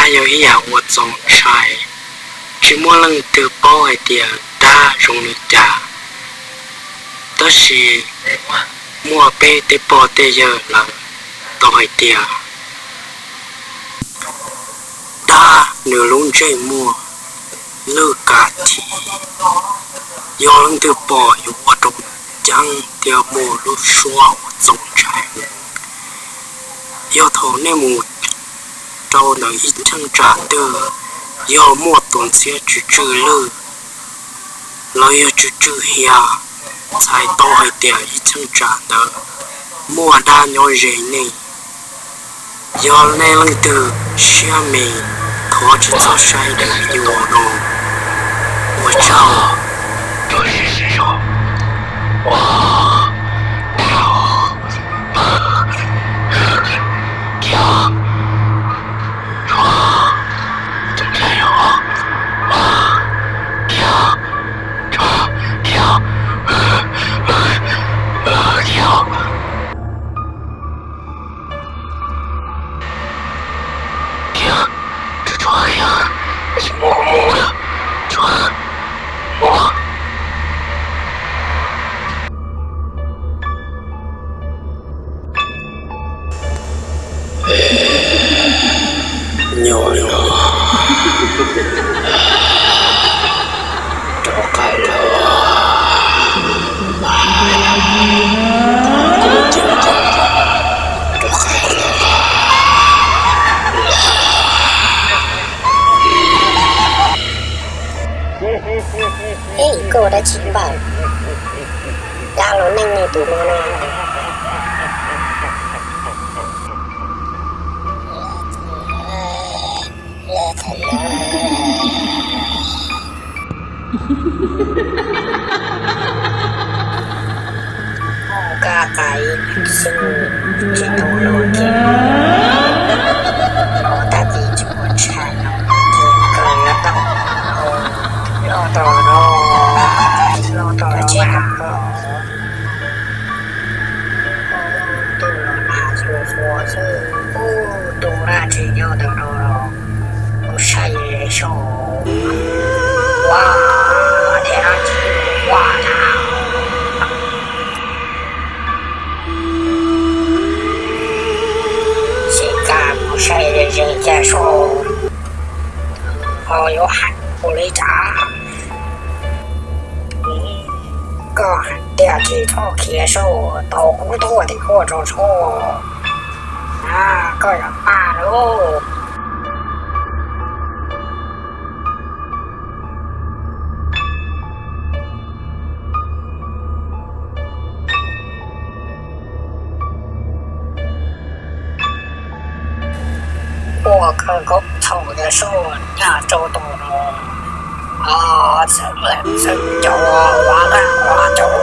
Yog ib yam uas txaus ntshai, tsis muaj leej twg paub hais tias dab zoo li cas. Tab sis muaj peb tej pog tej yawg lawv tau hais tias dab nws lub ntsej muag lwj kav thim, yog leej twg pom yuav ua rau ceeb thiab muaj lub suab uas txaus ntshai. Yog thaum nej mus rau ntawm ib cheeb tsam twg, yog muaj tus ntxhiab tsw tsw lwj los yog tsw tsw hiav, txhais tau hais tias ib cheeb tsam ntawd muaj dab nyob ze nej. Yog nej leej twg siab me, thov tsis txhob saib daim video no. Ua tsaug. Nyuam no, rov qab los, rov qab los. Ej, koj dab tsi npawg? Dab los neeg ne tus no no. Kab qais xwb, tsis tau los kiag, los tag kis tsis muaj ntshai no, ces kawg yuav tau loj tau no, loj tau no mas. Tus los nag txhua txhua xwb, tus dab tsi nyob ntawm no los, mus saib seb, ua, niam dab tsi ua na. Seb koj mus saib ze cas seb ho yuav hais ua li cas. Koj hais tias tsis txhob khiav seb, tau kuv tuaj tim koj tso seb, koj yuav pab lauj. Ua kawg nkaus thaum ntawd seb nyaj rau tus no, txawm cov ua laj ua cov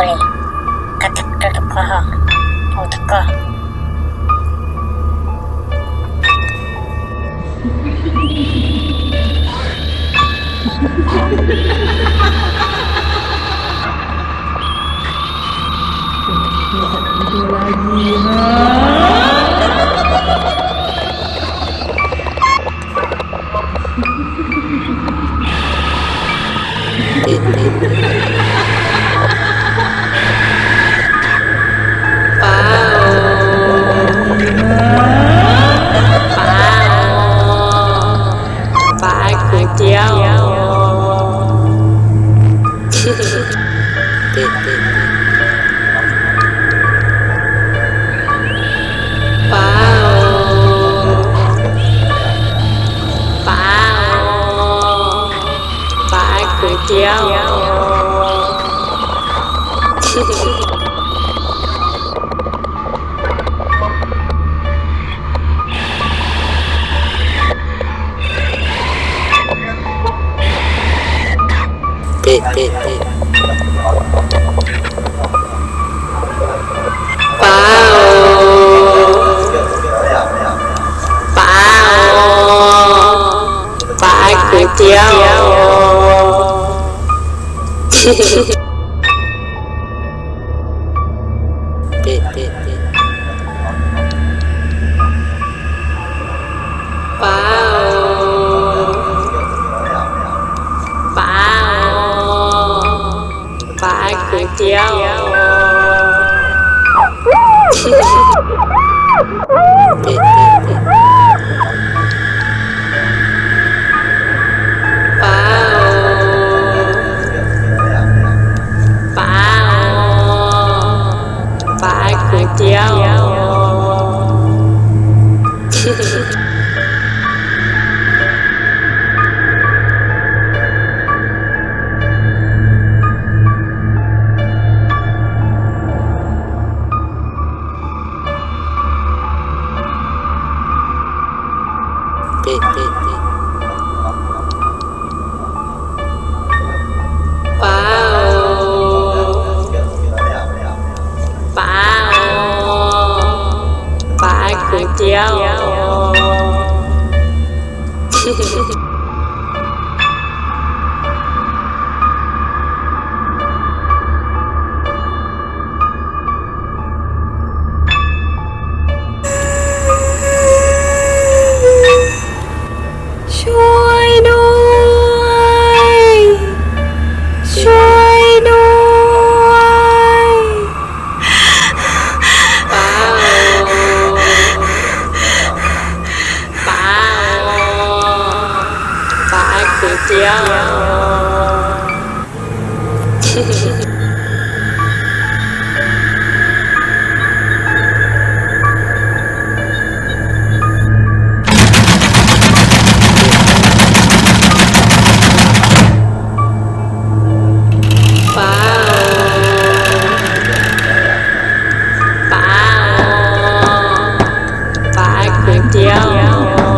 Ua li, koj tag rau tus pov haum, ua rau koj. Pab, pab, pab kuv thiab os. Pab, pab, pab kuv thiab os. Pab, pab, pab kuv thiab os. Pab, pab, pab kuv thiab os. Pab, pab, pab kuv thiab os. Pab, pab, pab kuv thiab os. Sua dua, sua dua. Pab, pab, pab kuv thiab os. Pab, pab, pab kuv thiab os.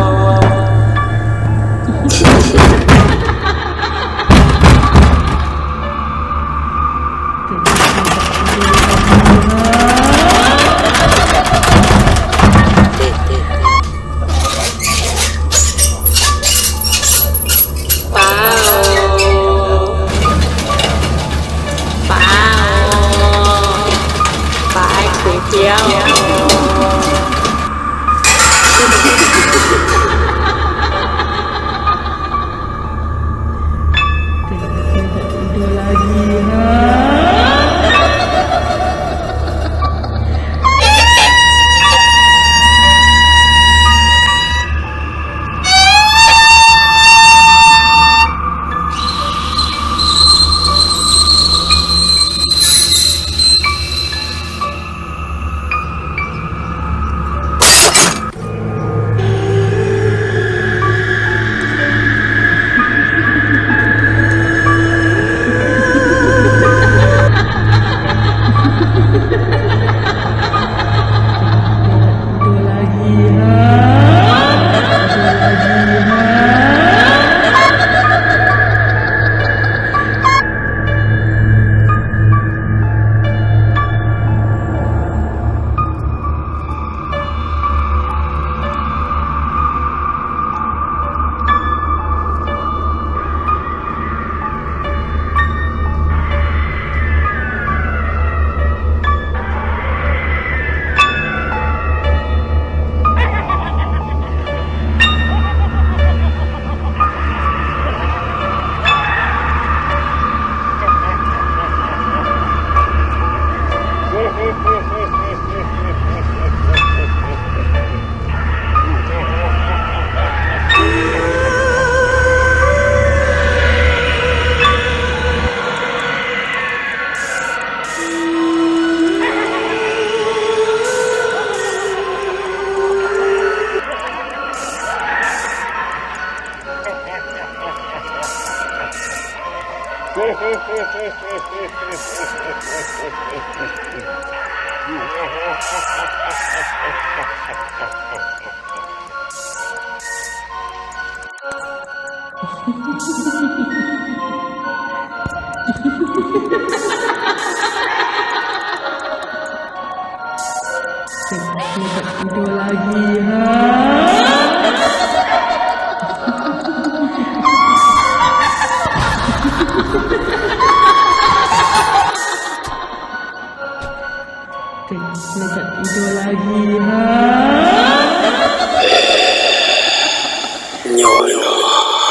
Teem, neb kam ib duab lab yig ha. Teem, neb kam ib duab lab yig ha. Nyuam no.